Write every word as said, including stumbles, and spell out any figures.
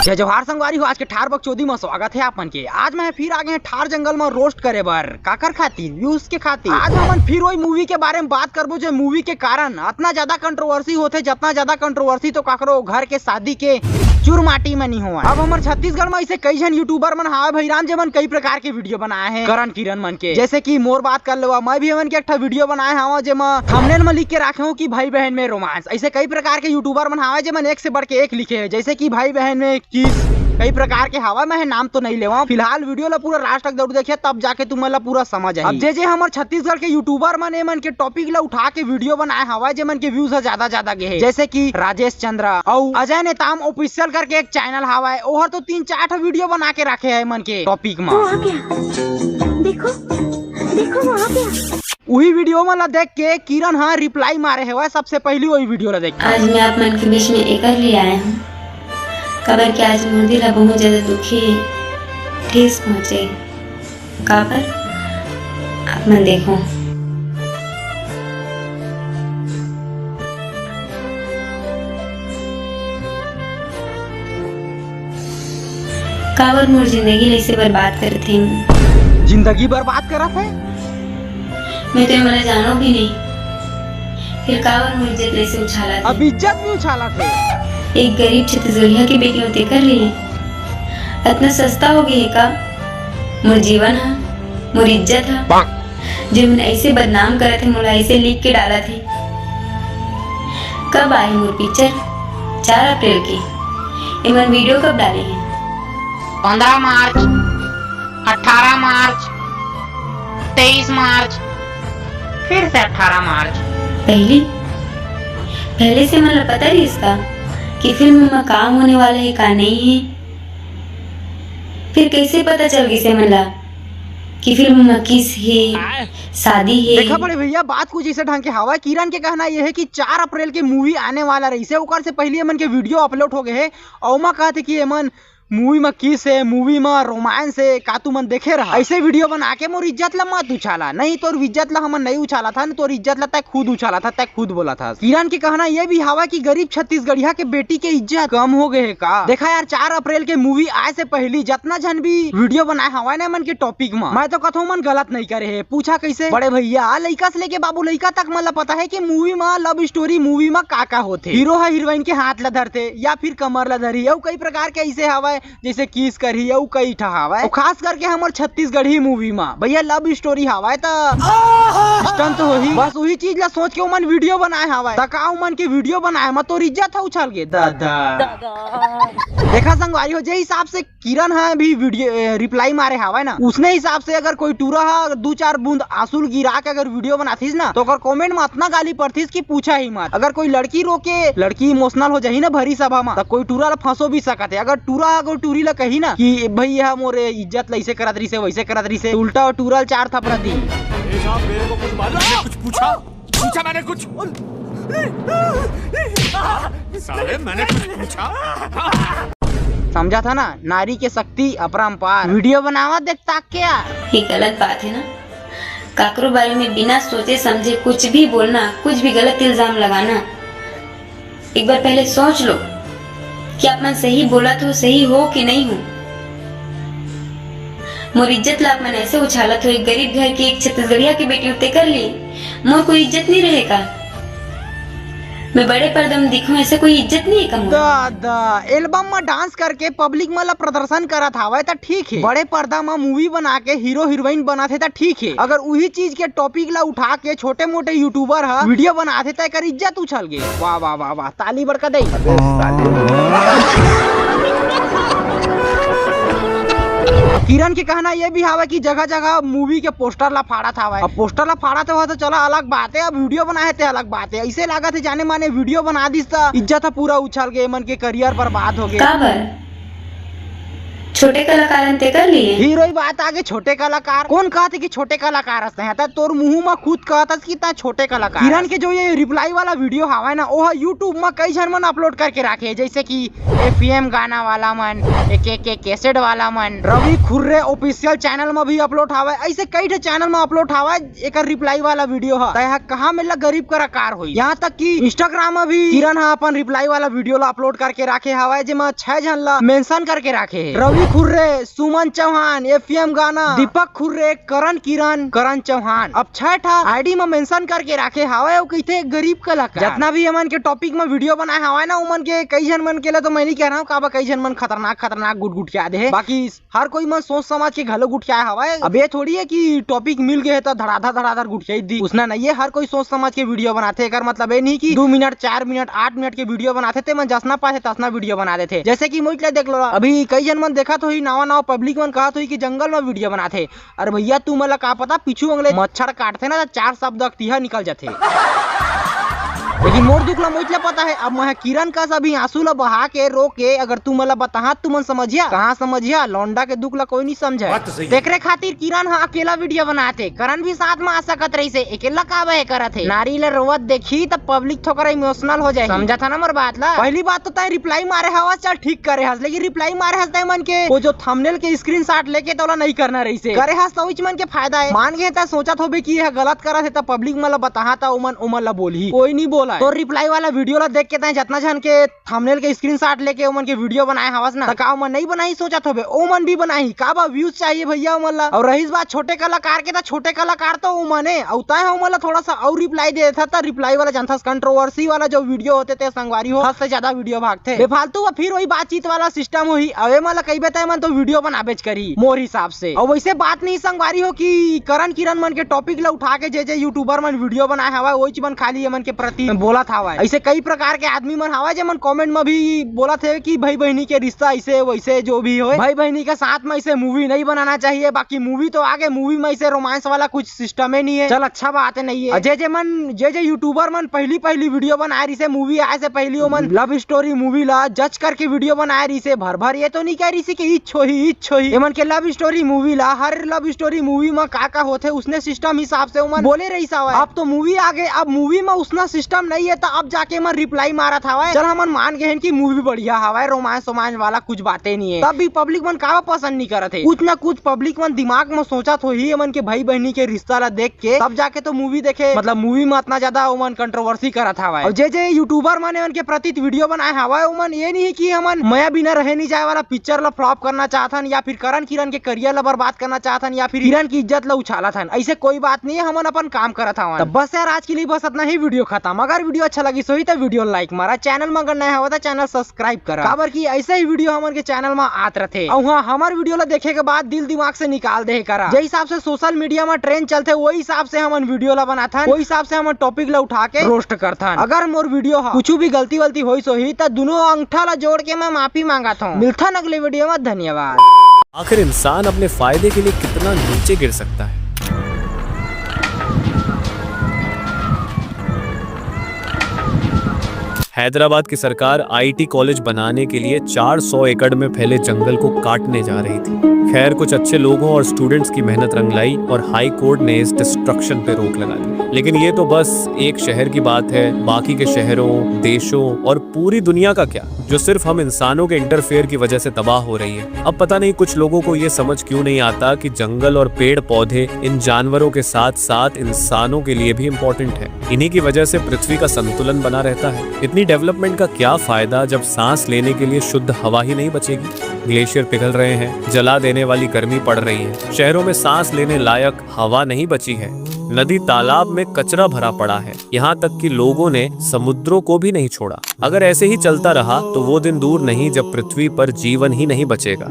जय जोहार संगवारी हो, आज के ठार बकचोदी म स्वागत हे आप मन के। आज मैं फिर आ गे हंव ठार जंगल म रोस्ट करे बर। काकर खातिर? व्यूज के खातिर। आज हमन फिर वही मूवी के बारे म बात करबो, जो मूवी के कारण अतना ज्यादा कंट्रोवर्सी होथे, जतना ज्यादा कंट्रोवर्सी तो काकरो घर के शादी के चुरमाटी म नी होवय। अब हमर छत्तीसगढ़ म ऐसे कई झन यूट्यूबर मन हावय भाई राम, जेमन कई प्रकार के वीडियो बनाए हे। करण किरण मन के, जैसे कि मोर बात कर लेवा, मैं भी एमन के एक ठा वीडियो बनाए हावं, जेमा थंबनेल म लिख के राखे हूं कि भाई बहन में रोमांस। ऐसे कई प्रकार के यूट्यूबर मन हावय, जेमन एक से बढ़ के एक लिखे हे, जैसे कि भाई बहन में किस, कई प्रकार के हावय। मैं नाम तो नहीं लेवा, फिलहाल वीडियो ला पूरा लास्ट तक जरूर देखिए, तब जाके तुमन ला पूरा समझ आही। अब जे जे हमर छत्तीसगढ़ के यूट्यूबर मन एमन के टॉपिक ला उठा के वीडियो बनाए हावय, जेमन के व्यूज ह ज्यादा ज्यादा गे हे, जैसे कि राजेश चंद्रा अउ अजय नेताम ऑफिशियल करके एक चैनल हावय, ओहर तो तीन चार ठो वीडियो बना के रखे हे एमन के टॉपिक म। वो आ गया। देखो, देखो वो आ गया। उही वीडियो मन ला देख के किरण ह रिप्लाई मारे हवय, सबसे पहली वही वीडियो ला देख के। आज मैं आप मन के बीच में एकर लिए आए हूँ, काबर कि आज मोर दिल ह बहुत ज्यादा दुखी हे, ठेस पहुँचे। काबर? आप मन देखो। काबर मोर जिंदगी ला ऐसे बर्बाद करत हे? जिंदगी बर्बाद करत हे? मैं तो ये वाला जानो भी नहीं। फिर काबर मोर इज्जत ला ऐसे उछालत हे? अब इज्जत भी उछालत हे। एक गरीब छत्तीसगढ़िया के बेटी होते कर लिए। अतना सस्ता हो गए हे का? मोर जीवन हा, मोर इज्जत हा, जो मन ऐसे बदनाम करत हे, मोला ऐसे लिख के डालत हे। कब आए मोर पिक्चर? चार अप्रैल के। एमन वीडियो कब डाले हे? पंद्रह मार्च, अठारह मार्च, तेईस मार्च, फिर से अठारह मार्च। पहली, पहले से मन ला पता रहिस का कि फिल्म में का होने वाला है, का नहीं है? फिर कैसे पता चल गई से मन ला कि फिल्म में किस है, शादी है? देखा बड़े भैया, बात कुछ इसे ढंग के हवा। किरण के कहना यह है कि चार अप्रैल के मूवी आने वाला रहिसे, ओकर से पहले एमन के वीडियो अपलोड हो गए है। अउ ओमा कहत हे कि एमन मूवी म किस हे, मूवी म रोमांस हे, का तुमन देखे रहा? ऐसे वीडियो बना के मोर इज्जत ला मत उछाला, नहीं तोर इज्जत ला हमन नहीं उछाला था, न तोर इज्जत ला तै खुद उछाला था, तै खुद बोला था। किरण के कहना ये भी हवा कि गरीब छत्तीसगढ़िया के बेटी के इज्जत कम हो गए हे का? देखा यार, चार अप्रैल के मूवी आए से पहली जतना झन भी वीडियो बनाए हवाए ना मन के टॉपिक म, मैं तो कथों मन गलत नहीं करे हे। पूछा कैसे? बड़े भैया, लइका से लेके बाबू लइका तक मन ला पता है कि मूवी म, लव स्टोरी मूवी म का का होथे। हीरो ह हीरोइन के हाथ ला धरथे या फिर कमर ला धरी, अउ कई प्रकार के ऐसे हवाए जैसे किस करही अउ कई ठा हावय। अउ खास करके हमर छत्तीसगढ़ी मूवी म भैया लव स्टोरी हावय त स्टंट तो होही। बस उही चीज ला सोच के ओमन वीडियो बनाए हावय। त का ओमन के वीडियो बनाए म तोर इज्जत ह उछल गे दादा। देखा संगवारी हो, जे हिसाब से किरण ह भी वीडियो, ए, रिप्लाई मारे हावय ना, उसने हिसाब से अगर कोई टूरा ह दू चार बूंद आंसू ल गिरा के अगर वीडियो बनाथीस ना, तो ओकर कमेंट म अतना गाली पड़थीस कि पूछा ही मत। अगर कोई लड़की रो के, लड़की इमोशनल हो जाही ना भरी सभा म, त कोई टूरा ल फंसो भी सकत हे। अगर टूरा ह कोई टूरी ल कही ना कि "ए भई, ये ह मोर इज्जत ल ऐसे करत रहिसे, वैसे करत रहिसे", त उल्टा टूरा ल चार थपरा दी। ए साहब, मेरे को कुछ मालूम है? कुछ पूछा? पूछा मैंने कुछ? साले, मैंने कुछ पूछा? समझा था ना, नारी के शक्ति अपरंपार। वीडियो बनावा देख ताक के यार। ये गलत बात है ना, काकरो बारे में बिना सोचे समझे कुछ भी बोलना, कुछ भी गलत इल्जाम लगाना। एक बार पहले सोच लो कि आप मन सही बोलत हो, सही हो कि नहीं हो। मोर इज्जत ला आप मन ऐसे उछालत हो, एक गरीब घर की एक छत्तीसगढ़िया की बेटी होते कर लिए, मोर कोई इज्जत नहीं रहेगा? मैं बड़े पर्दा में दिखूं, ऐसे कोई इज्जत नहीं है का मोर? दादा, एल्बम में डांस करके पब्लिक मन ला प्रदर्शन करत हावय त ठीक है, बड़े पर्दा में मूवी बना के हीरो हीरोइन बनात हे त ठीक है। अगर उही चीज के टॉपिक ला उठा के छोटे मोटे यूट्यूबर ह वीडियो बनात हे त एकर इज्जत उछल गे। वाह वाह वाह वाह, ताली बड़का दे। किरण के कहना ये भी हावय कि जगह जगह मूवी के पोस्टर ला फाड़त हावय। अब पोस्टर ला फाड़त हवय त चला अलग बात है, अब वीडियो बनाए हे ते अलग बात है। ऐसे लागत है जाने माने वीडियो बना दिस त इज्जत ह पूरा उछल गे, मन के करियर बर्बाद हो गे। काबर? छोटे कलाकार अंते कर लिए। फिर वही बात आगे, छोटे कलाकार। कौन कहत हे कि छोटे कलाकार हस तैं? त तोर मुंह म खुद कहत हस कि तैं छोटे कलाकार। किरण के जो ये रिप्लाई वाला वीडियो हावय ना, ओह YouTube म कई झन मन अपलोड करके राखे हे, जैसे कि एफएम गाना वाला मन, एक एक एक कैसेट वाला मन, रवि खुर्रे ऑफिशियल चैनल म भी अपलोड हावय, ऐसे कई ठे चैनल म अपलोड हावय। एकर रिप्लाई वाला वीडियो ह, तैं ह कहा मेर ला गरीब कलाकार होई। यहाँ तक कि Instagram म भी किरण ह अपन रिप्लाई वाला वीडियो ला अपलोड करके राखे हावय, जेमा छह झन ला मेंशन करके राखे हे, रवि खुर्रे, सुमन चौहान, एफएम गाना, दीपक खुर्रे, करण किरण, करण चौहान। अब छह ठा आईडी म मेंशन करके राखे हावय, अउ कहिथे गरीब कलाकार। जतना भी हमन के टॉपिक म वीडियो बनाए हावय ना, उमन के कई झन मन के ला तो मैं नहीं कह रहा हूँ, काबर कई झन मन खतरनाक खतरनाक गुटगुटिया दे हे। बाकी हर कोई मन सोच समझ के घलो गुठियाए हवय। अब ये थोड़ी है कि टॉपिक मिल गए है तो धड़ाधड़ धड़ाधड़ गुठियाई दी, उसना नहीं है। हर कोई सोच समझ के वीडियो बनाथे। एकर मतलब ये नहीं कि दो मिनट, चार मिनट, आठ मिनट के वीडियो बनाथे, ते मन जसना पाथे तसना वीडियो बना देथे। जैसे कि मोहित ला देख लो, अभी कई झन मन देखत होही, नवा नवा पब्लिक मन कहत होही कि जंगल में वीडियो बनाथे। अरे भैया, तुमन ला का पता, पीछू अंगले मच्छर काटथे ना, त चार शब्द अकतिहा निकल जाथे। लेकिन मोर दुख ला मोहित ला पता है। अब मैं किरण कस अभी आंसू ला बहा के, रो के अगर तुमन ला बताहा, तुमन समझिया? कहाँ समझिया? लौंडा के दुख ला कोई नहीं समझे। बात तो सही है। तेकरे खातिर किरण ह अकेला वीडियो बनाथे, करण भी साथ में आ सकत रहिसे, अकेला का बहे करत हे? नारी ला रोवत देखी त पब्लिक थोकरा इमोशनल हो जाही। समझत ह ना मोर बात ला? पहली बात तो तय रिप्लाई मारे हवस, चल ठीक करे हस, लेकिन रिप्लाई मारे हस तय मन के वो जो थंबनेल के स्क्रीनशॉट लेके तोला नहीं करना रहिसे। करे हस त उच मन के फायदा है। मान गे त सोचत होबे कि यह गलत करत है, त पब्लिक मन ला बताहा, त ओमन ओमन ला बोलही, कोई नहीं बोला है। तो रिप्लाई वाला वीडियो ला देख के तय जतना झन के थंबनेल के स्क्रीनशॉट लेके ओमन के वीडियो बनाए हवस ना, त का ओमन नहीं बनाही सोचत होबे? ओमन भी बनाही। का बा, व्यूज चाहिए भैया ओमन ला। और रहीस बात छोटे कलाकार के, त छोटे कलाकार तो ओमन है, अउ तय ह ओमन ला थोड़ा सा और रिप्लाई दे देथा, त रिप्लाई वाला जानथस, कंट्रोवर्सी वाला जो वीडियो होते ते संगवारी हो, हद से ज्यादा वीडियो भागथे। बेफालतू बा, फिर वही बातचीत वाला सिस्टम होही। अवे मन ला कहिबे त एमन तो वीडियो बनाबेच करी मोर हिसाब से। और वैसे बात नहीं संगवारी हो कि करण किरण मन के टॉपिक ला उठा के जे जे यूट्यूबर मन वीडियो बनाए हवय, वही मन खाली एमन के प्रति बोलत हवय। ऐसे कई प्रकार के आदमी मन हवय, जेमन कमेंट में भी बोलत हे कि भाई बहनी के रिश्ता ऐसे वैसे जो भी होए, भाई बहनी के साथ में ऐसे मूवी नहीं बनाना चाहिए। बाकी मूवी तो आगे, मूवी में ऐसे रोमांस वाला कुछ सिस्टम ही नहीं है। चल, अच्छा बात है, नहीं है। और जे जे मन, जे जे यूट्यूबर मन पहली पहली वीडियो बनाए रहिसे, मूवी आए से पहली ओमन लव स्टोरी मूवी ला जज करके वीडियो बनाए रहिसे। भर भर ये तो नहीं कह रहिसे कि इच होही, इच होही। एमन के लव स्टोरी मूवी ला, हर लव स्टोरी मूवी में का का होथे, उसने सिस्टम हिसाब से ओमन बोले रहिस हवय। अब तो मूवी आ गए, अब मूवी में उसना सिस्टम नहीं है, तो अब जाके एमन रिप्लाई मारत हवय। चल, हमन मान गए हैं कि मूवी बढ़िया हवय, रोमांस वोमांस वाला कुछ बातें नहीं है, तब भी पब्लिक मन का पसंद नहीं करत है। कुछ ना कुछ पब्लिक मन दिमाग में सोचत होही, एमन के भाई बहनी के रिश्ता ला देख के, तब जाके तो मूवी देखे, मतलब मूवी में इतना ज्यादा ओमन कंट्रोवर्सी करत हवय। और जे जे यूट्यूबर मन एमन के प्रति वीडियो बनाए हवय, ओमन ये नहीं कि हमन मया बिना रहे नहीं जाए वाला पिक्चर ला फ्लॉप करना चाहत हन, या फिर करण किरण के करियर ला बर्बाद करना चाहत हन, या फिर किरण की इज्जत ला उछालत हन। ऐसे कोई बात नहीं है, हमन अपन काम करत हवन। तब बस यार, आज के लिए बस इतना ही। वीडियो खत्म। अगर वीडियो अच्छा लगिस होही तो वीडियो लाइक मारा, चैनल में अगर नया हवा तो चैनल सब्सक्राइब करा, काबर कि ऐसे ही वीडियो हमन के चैनल में आत रथे। और हाँ, हमर वीडियो ला देखे के बाद दिल दिमाग से निकाल दे करा। जे हिसाब से सोशल मीडिया में ट्रेंड चलथे, वही हिसाब से हमन वीडियो ला बनाथन, वही हिसाब से हमन टॉपिक ला उठा के रोस्ट करथन। अगर मोर वीडियो हा कुछ भी गलती वलती होइस होही, त दुनो अंगठा ला जोड़ के मैं माफी मांगत हूँ। मिलथन अगले वीडियो में। धन्यवाद। आखिर इंसान अपने फायदे के लिए कितना नीचे गिर सकता है? हैदराबाद की सरकार आईटी कॉलेज बनाने के लिए चार सौ एकड़ में फैले जंगल को काटने जा रही थी। खैर, कुछ अच्छे लोगों और स्टूडेंट्स की मेहनत रंग लाई और हाई कोर्ट ने इस डिस्ट्रक्शन पे रोक लगा दी। लेकिन ये तो बस एक शहर की बात है, बाकी के शहरों, देशों और पूरी दुनिया का क्या, जो सिर्फ हम इंसानों के इंटरफेयर की वजह से तबाह हो रही है। अब पता नहीं कुछ लोगों को ये समझ क्यों नहीं आता कि जंगल और पेड़ पौधे इन जानवरों के साथ साथ इंसानों के लिए भी इम्पोर्टेंट है। इन्हीं की वजह से पृथ्वी का संतुलन बना रहता है। इतनी डेवलपमेंट का क्या फायदा जब सांस लेने के लिए शुद्ध हवा ही नहीं बचेगी? ग्लेशियर पिघल रहे हैं, जला देने वाली गर्मी पड़ रही है, शहरों में सांस लेने लायक हवा नहीं बची है। नदी तालाब में कचरा भरा पड़ा है, यहाँ तक कि लोगों ने समुद्रों को भी नहीं छोड़ा। अगर ऐसे ही चलता रहा तो वो दिन दूर नहीं जब पृथ्वी पर जीवन ही नहीं बचेगा।